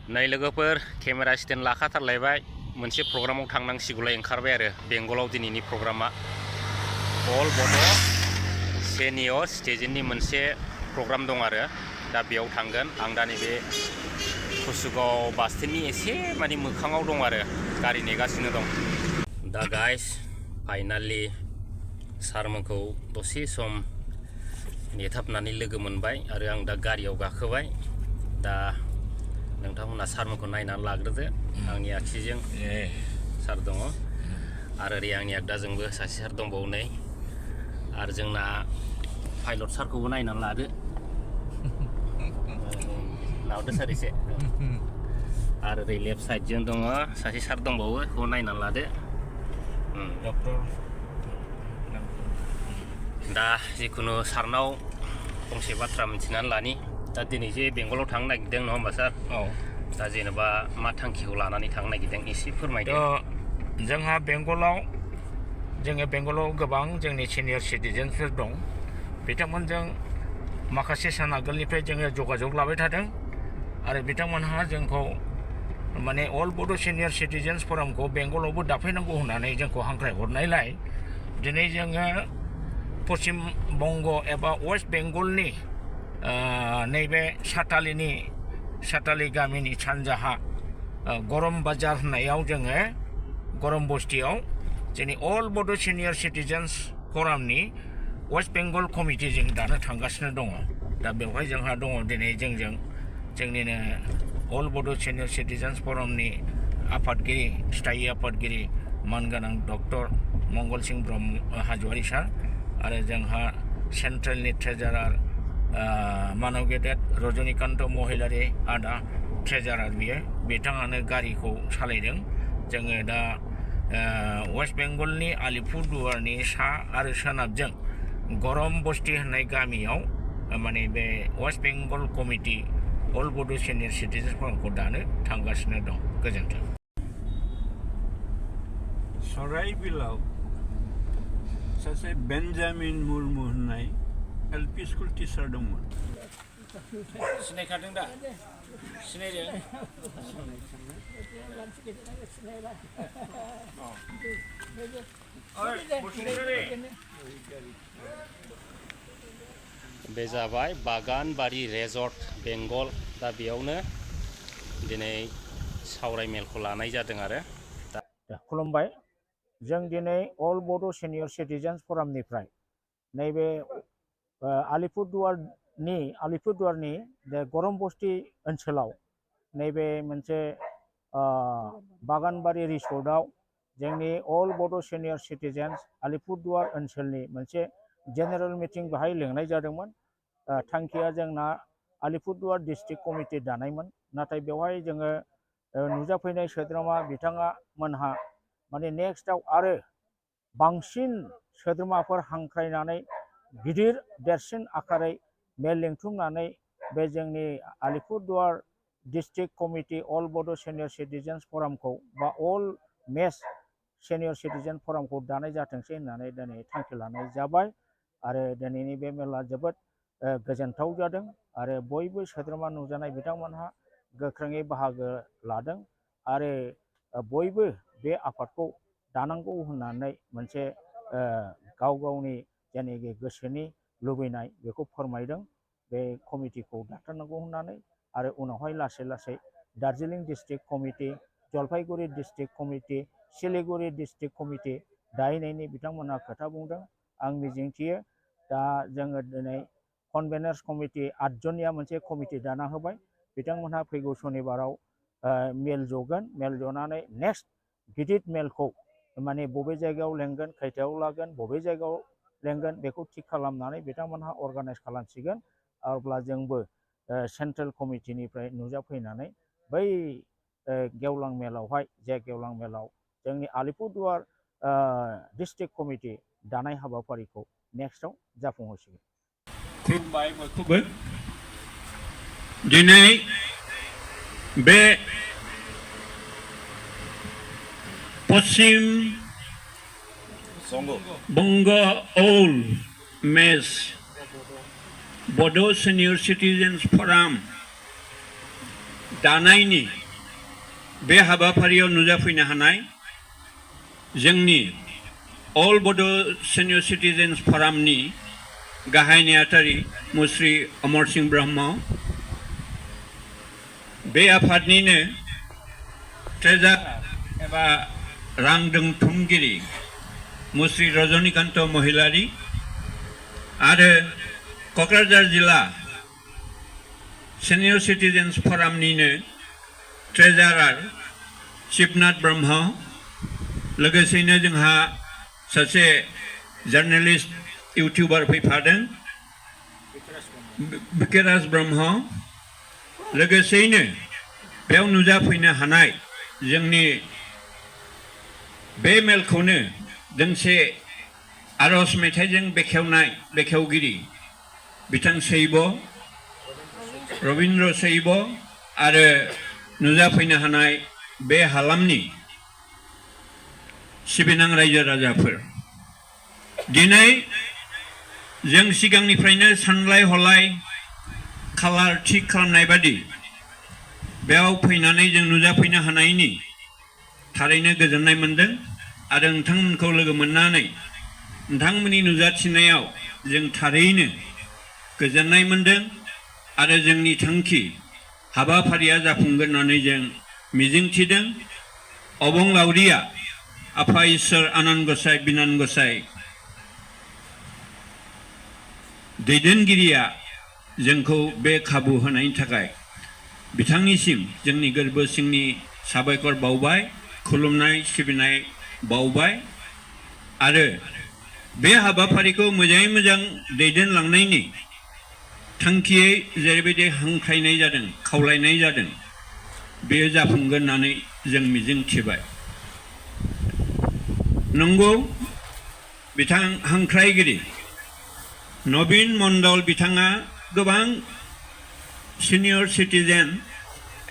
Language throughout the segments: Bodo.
नै लोगोफोर केमेरा स्टेन्ड लाखाथारलायबाय मोनसे प्रग्रामाव थांनांसिगौलाय ओंखारबाय आरो बेंगलाव दिनैनि प्रग्रामा अल बड' सेनियर सिटिजेननि मोनसे प्रग्राम दं आरो दा बेयाव थांगोन आं दा नैबे कुसुगाव बास स्टेन्डनि एसे माने मोखाङाव दं आरो गारि नेगासिनो दं दा गाइस फाइनालि सारमोनखौ दसे सम नेथाबनानै लोगो मोनबाय आरो आं दा गारियाव गाखोबाय दा नोंथांमोना सारमोनखौ नायनानै लाग्रोदो आंनि आखिजों सार दङ आरो ओरै आंनि आगदाजोंबो सासे सार दंबावो नै आरो जोंना पाइलट सारखौबो नायनानै लादो लावदो सार एसे आरो ओरै लेफ्ट साइडजों दङ सासे सार दंबावो बेखौ नायनानै लादो डक्टर दा जिखुनु सारनाव फंसे बाथ्रा मिथिनानै लानि दा दिनै जे बेंगलाव थांनो नागिरदों नङा होमबा सार दा जेनेबा मा थांखिखौ लानानै थांनो नागिरदों एसे फोरमायदो जोंहा बेंगलाव गोबां जोंनि सिनियर सिटिजेनफोर दं बिथांमोनजों माखासे सान आगोलनिफ्राय जोङो जगाजग लाबाय थादों आरो बिथांमोनहा जोंखौ माने अल बड' सिनियर सिटिजेन्स फरामखौ बेंगलावबो दाफैनांगौ होननानै जोंखौ हांख्रायहरनायलाय दिनै जोङो पश्चिम बंग एबा वेस्ट बेंगलनि नैबे साताली गामिनि सानजाहा गरम बाजार होननायाव जोङो गरम बस्तियाव जोंनि अल बड' सिनियर सिटिजेन्स फरामनि वेस्ट बेंगल कमिटिजों दानो थांगासिनो दङ दा बेवहाय जोंहा दङ दिनै जोंनिनो अल बड' सिनियर सिटिजेन्स फरामनि आफादगिरि स्थायी आफादगिरि मानगोनां डक्टर मंगल सिंह ब्रह्म हाज'वारि सार आरो जोंहा सेन्ट्रेलनि ट्रेजारार मानव गेदेर रजनिकान्त महिलारि आदा ट्रेजारार बिथाङानो गारिखौ सालायदों जोङो दा वेस्ट बेंगलनि आलिपुरदुवारनि सा आरो सोनाबजों गरम बस्ति होननाय गामियाव माने बे वेस्ट बेंगल कमिटि अल बड' सिनियर सिटिजेन्स फरामखौ दानो थांगासिनो दं गोजोन्थों सराइबिलाव सासे बेन्जामिन मुर्मु होननाय एलपि स्कुल टिचार दंमोन सिनायखादों दा सिनायदों बे जाबाय बागानबारि रेजर्ट बेंगल दा बेयावनो दिनै सावरायमेलखौ लानाय जादों आरो खुलुमबाय जों दिनै अल बड' सिनियर सिटिजेन्स फरामनिफ्राय नैबे आलिपुरदुवारनि गरम बस्ति ओनसोलाव नैबे मोनसे बागानबारि रिसर्टआव जोंनि अल बड' सिनियर सिटिजेन्स आलिपुरदुवार ओनसोलनि मोनसे जेनेरेल मिटिं बेहाय लिंनाय जादोंमोन थांखिया जोंना आलिपुरदुवार डिस्ट्रिक्ट कमिटि दानायमोन नाथाय बेवहाय जोङो नुजाफैनाय सोद्रोमा बिथाङा मोनहा माने नेक्स्टआव आरो बांसिन सोद्रोमाफोर हांख्रायनानै गिदिर देरसिन आकारै मेल लिंथुमनानै बे जोंनि आलिपुरदुवार डिस्ट्रिक्ट कमिटि अल बड' सिनियर सिटिजेन्स फरामखौ बा अल मेस सिनियर सिटिजेन फरामखौ दानाय जाथोंसै होननानै दिनै थांखि लानाय जाबाय आरो दिनैनि बे मेला जोबोद गोजोनथाव जादों आरो बयबो सोद्रोमा नुजानाय बिथांमोनहा गोख्रोङै बाहागो लादों आरो बयबो बे आफादखौ दानांगौ होननानै मोनसे गाव गावनि जेनाखि गोसोनि लुबैनाय बेखौ फोरमायदों बे कमिटिखौ दाथारनांगौ होननानै आरो उनावहाय लासै लासै Darjeeling district committee Jalpaiguri district committee Siliguri district committee दाहैनायनि बिथांमोनहा खोथा बुंदों आं मिजिंथियो दा जोङो दिनै कनभेनार्स कमिटि 8 जनिया मोनसे कमिटि दाना होबाय बिथांमोनहा फैगौ सनिबाराव मेल जगोन मेल जनानै नेक्स्ट गिदिर मेलखौ माने बबे जायगायाव लेंगोन खैथायाव लागोन बबे जायगायाव लेंगोन बेखौ थिग खालामनानै बिथांमोनहा अर्गानाइज खालामसिगोन अब्ला जोंबो सेन्ट्रेल कमिटिनिफ्राय नुजाफैनानै बै गेवलां मेलावहाय गेवलां मेलाव जोंनि आलिपुरदुवार डिस्ट्रिक्ट कमिटि दानाय हाबाफारिखौ नेक्स्टआव जाफुंहोसिगोन खुलुमबाय बयखौबो दिनै बे पश्चिम बंग अल मेस बड' सिनियर सिटिजेन्स फराम दानायनि बे हाबाफारियाव नुजाफैनो हानाय जोंनि अल बड' सिनियर सिटिजेन्स फरामनि गाहाय नेहाथारि मुस्रि अमर सिंह ब्रह्म, बे आफादनिनो ट्रेजारार एबा रां दोनथुमगिरि मुस्रि रजनीकान्त महिलारी आरो क'क्राझार जिल्ला सिनियर सिटिजेन्स फरामनिनो ट्रेजारार शिबनाथ ब्रह्म, लोगोसेनो जोंहा सासे जार्नेलिस्ट इउटिउबार फैफादों बिकेराज ब्रह्म, लोगोसेयैनो बेयाव नुजाफैनो हानाय जोंनि बे मेलखौनो दोंसे आरज मेथाइजों बेखेवनाय बेखेवगिरि बिथां शैब रवीन्द्र शैब आरो नुजाफैनो हानाय बे हालामनि सिबिनां रायजो राजाफोर, दिनै जों सिगांनिफ्रायनो सानलाय हलाय खालार थिग खालामनाय बादि बेयाव फैनानै जों नुजाफैनो हानायनि थारैनो गोजोननाय मोनदों आरो नोंथांमोनखौ लोगो मोननानै नोंथांमोननि नुजाथिनायाव जों थारैनो गोजोननाय मोनदों आरो जोंनि थांखि हाबाफारिया जाफुंगोन होननानै जों मिजिंथिदों। अबंलावरिया आफा इसोर आनान गसाइ बिनान गसाइ दैदेनगिरिया जोंखौ बे खाबु होनायनि थाखाय बिथांनिसिम जोंनि गोरबो सिंनि साबायखर बावबाय, खुलुमनाय सिबिनाय बावबाय आरो बे हाबाफारिखौ मोजाङै मोजां दैदेनलांनायनि थांखियै जेरैबायदि हांख्रायनाय जादों, खावलायनाय जादों, बेयो जाफुंगोन होननानै जों मिजिंथिबाय। नंगौ, बिथां हांख्रायगिरि नवीन मण्डल बिथाङा गोबां सिनियर सिटिजेन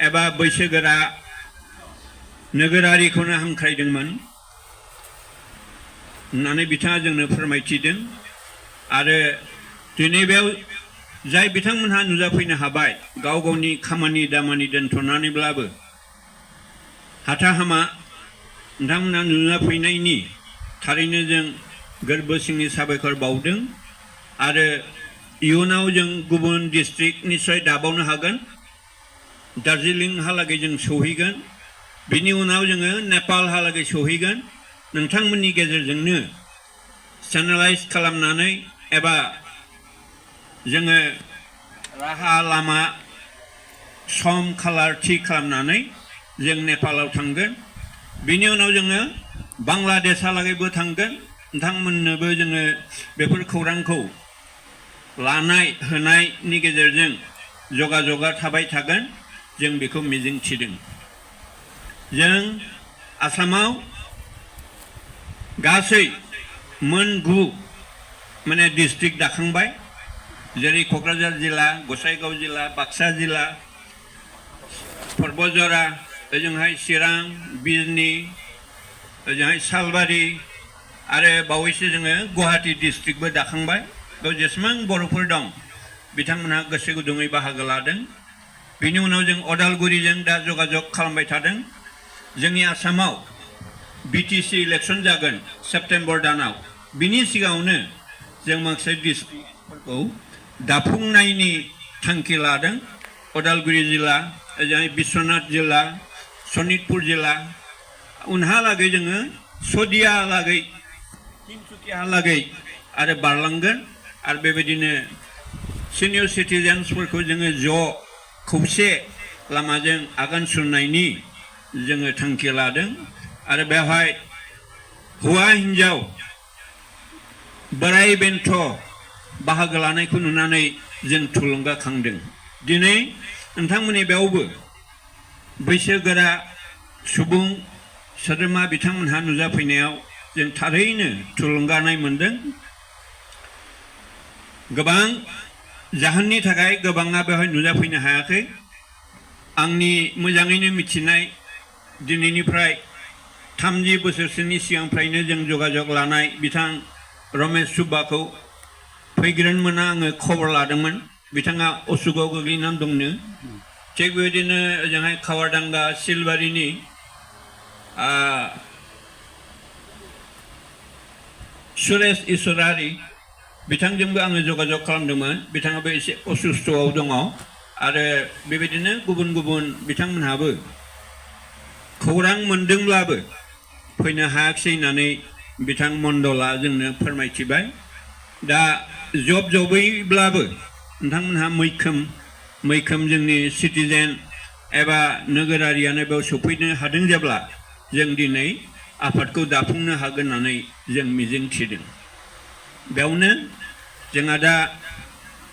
एबा बैसोगोरा नोगोरारिखौनो हांख्रायदोंमोन होननानै बिथाङा जोंनो फोरमायथिदों आरो दिनै बेयाव जाय बिथांमोनहा नुजाफैनो हाबाय, गाव गावनि खामानि दामानि दोनथ'नानैब्लाबो हाथा हामा नोंथांमोनहा नुजाफैनायनि थारैनो जों गोरबो सिंनि साबायखर बावदों आरो इयुनाव जों गुबुन डिस्ट्रिक्ट निश्चय दाबावनो हागोन, दार्जिलिंहालागै जों सौहैगोन, बिनि उनाव जोङो नेपालहालागै सौहैगोन। नोंथांमोननि गेजेरजोंनो चेनेलाइज खालामनानै एबा जोङो राहा लामा सम खालार थि खालामनानै जों नेपालाव थांगोन, बिनि उनाव जोङो बांलादेशहालागैबो थांगोन। नोंथांमोननोबो जोङो बेफोर खौरांखौ लानाय होनायनि गेजेरजों जगाजगा थाबाय थागोन, जों बेखौ मिजिंथिदों। जों आसामाव गासै मोन 9 माने डिस्ट्रिक्ट दाखांबाय, जेरै क'क्राझार जिल्ला, गसाइगाव जिल्ला, बाक्सा जिल्ला, पर्बतझरा, ओजोंहाय चिरां, बिजनी, ओजोंहाय सालबारि आरो बावैसो जोङो गुवाहाटी डिस्ट्रिक्टबो दाखांबाय। बेयाव जेसेबां बर'फोर दं बिथांमोनहा गोसो गुदुङै बाहागो लादों। बिनि उनाव जों अदालगुरिजों दा जगाजग खालामबाय थादों। जोंनि आसामाव बिटिसि इलेक्सन जागोन सेप्तेम्बर दानाव, बिनि सिगाङावनो जों माखासे डिस्ट्रिक्टफोरखौ दाफुंनायनि थांखि लादों। अदालगुरि जिल्ला, ओजोंहाय बिश्वनाथ जिल्ला, सनितपुर जिल्ला, उनहालागै जोङो सदियाहालागै, तिनसुकियाहालागै आरो बारलांगोन आरो बेबायदिनो सिनियर सिटिजेन्सफोरखौ जोङो ज' खौसे लामाजों आगान सुरनायनि जोङो थांखि लादों आरो बेवहाय हौवा हिन्जाव बोराय बेन्थ बाहागो लानायखौ नुनानै जों थुलुंगाखांदों। दिनै नोंथांमोननि बेयावबो बैसोगोरा सुबुं सोद्रोमा बिथांमोनहा नुजाफैनायाव जों थारैनो थुलुंगानाय मोनदों। गोबां जाहोननि थाखाय गोबाङा बेवहाय नुजाफैनो हायाखै। आंनि मोजाङैनो मिथिनाय दिनैनिफ्राय 30 बोसोरसोनि सिगांनिफ्रायनो जों जगाजग लानाय बिथां रमेश सुब्बाखौ फैग्रोन मोना आङो खबर लादोंमोन। बिथाङा असुखआव गोग्लैनानै दंनो थिग बेबायदिनो ओजोंहाय खावारदांगा सिलबारिनि सुरेश इसरारि बिथांजोंबो आङो जगाजग खालामदोंमोन बिथाङाबो एसे असुस्थ'आव दङ आरो बेबायदिनो गुबुन गुबुन बिथांमोनहाबो खौरां मोनदोंब्लाबो फैनो हायाखिसै होननानै बिथां मण्डला जोंनो फोरमायथिबाय दा जबैब्लाबो नोंथांमोनहा मैखोम जोंनि सिटिजेन एबा नोगोरारियानो बेयाव सफैनो हादों जेब्ला जों दिनै आफादखौ दाफुंनो हागोन होननानै जों मिजिं थिदों बेयावनो जोंहा दा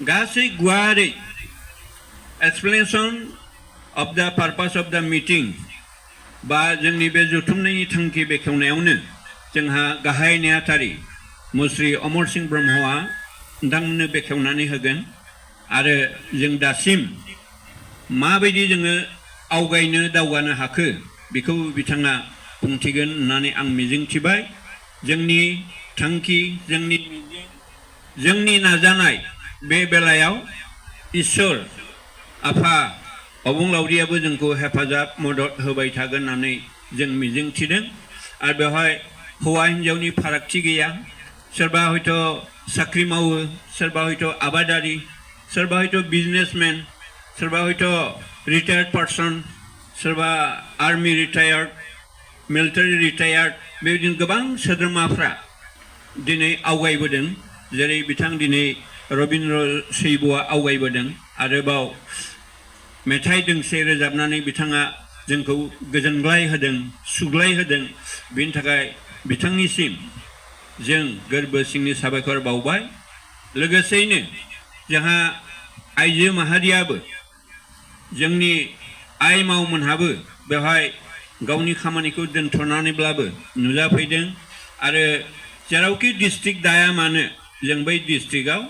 गासै गुवारै एक्सप्लेनेसन अफ द पार्पास अफ द मिटिं बा जोंनि बे जथुमनायनि थांखि बेखेवनायावनो जोंहा गाहाय नेहाथारि मुस्रि अमर सिंह ब्रह्मआ नोंथांमोननो बेखेवनानै होगोन आरो जों दासिम माबायदि जोङो आवगायनो दावगानो हाखो बेखौ बिथाङा बुंथिगोन होननानै आं मिजिंथिबाय जोंनि थांखि जोंनि नाजानाय बे बेलायाव इसोर आफा अबंलावरियाबो जोंखौ हेफाजाब मदद होबाय थागोन होननानै जों मिजिंथिदों आरो बेवहाय हौवा हिन्जावनि फारागथि गैया सोरबा हयथ' साख्रि मावो सोरबा हयथ' आबादारि सोरबा हयथ' बिजनेसमेन सोरबा हयथ' रिटायार्ड पार्सन सोरबा आर्मि रिटायार्ड मिलिटारि रिटायार्ड बेबायदिनो गोबां सोद्रोमाफ्रा दिनै आवगायबोदों जेरै बिथां दिनै रबीन्द्र सैब'आ आवगायबोदों आरोबाव मेथाइ दोंसे रोजाबनानै बिथाङा जोंखौ गोजोनग्लाय होदों सुग्लाय होदों बेनि थाखाय बिथांनिसिम जों गोरबो सिंनि साबायखर बावबाय लोगोसेयैनो जोंहा आइजो माहारियाबो जोंनि आइ मावमोनहाबो बेवहाय गावनि खामानिखौ दोनथ'नानैब्लाबो नुजाफैदों आरो जेरावखि डिस्ट्रिक्ट दाया मानो जों बै डिस्ट्रिक्टआव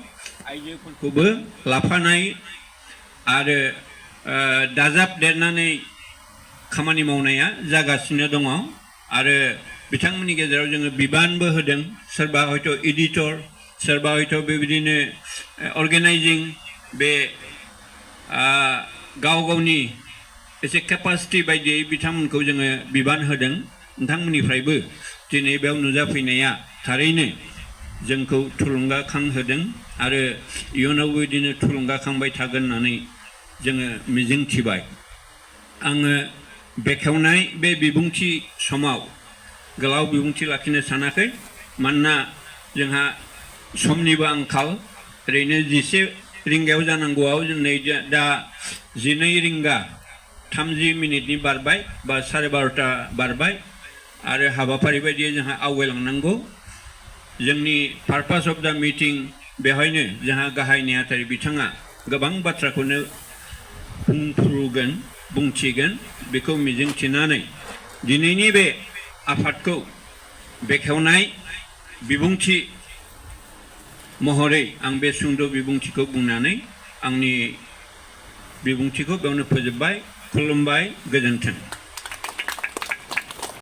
आइजोफोरखौबो लाफानाय आरो दाजाबदेरनानै खामानि मावनाया जागासिनो दङ आरो बिथांमोननि गेजेराव जोङो बिबानबो होदों सोरबा हयथ' एडिटर सोरबा हयथ' बेबायदिनो अर्गेनाइजिं बे गावनि एसे केपासिटि बायदियै बिथांमोनखौ जोङो बिबान होदों नोंथांमोननिफ्रायबो दिनै बेयाव नुजाफैनाया थारैनो जोंखौ थुलुंगाखां होदों आरो इयुनावबो बिदिनो थुलुंगाखांबाय थागोन होननानै जोङो मिजिंथिबाय आङो बेखेवनाय बे बिबुंथि समाव गोलाव बिबुंथि लाखिनो सानाखै मानोना जोंहा समनिबो आंखाल ओरैनो 11 रिंगायाव जानांगौआव नै दा 12 रिंगा 30 मिनिटनि बारबाय बा 12:30 बारबाय आरो हाबाफारि बायदियै जोंहा आवगायलांनांगौ जोंनि पार्पास अफ द मिटिं बेवहायनो जोंहा गाहाय नेहाथारि बिथाङा गोबां बाथ्राखौनो बुंथिगोन बेखौ मिजिंथिनानै दिनैनि बे आफादखौ बेखेवनाय बिबुंथि महरै आं बे सुंद' बिबुंथिखौ बुंनानै आंनि बिबुंथिखौ बेयावनो फोजोबबाय खुलुमबाय गोजोन्थों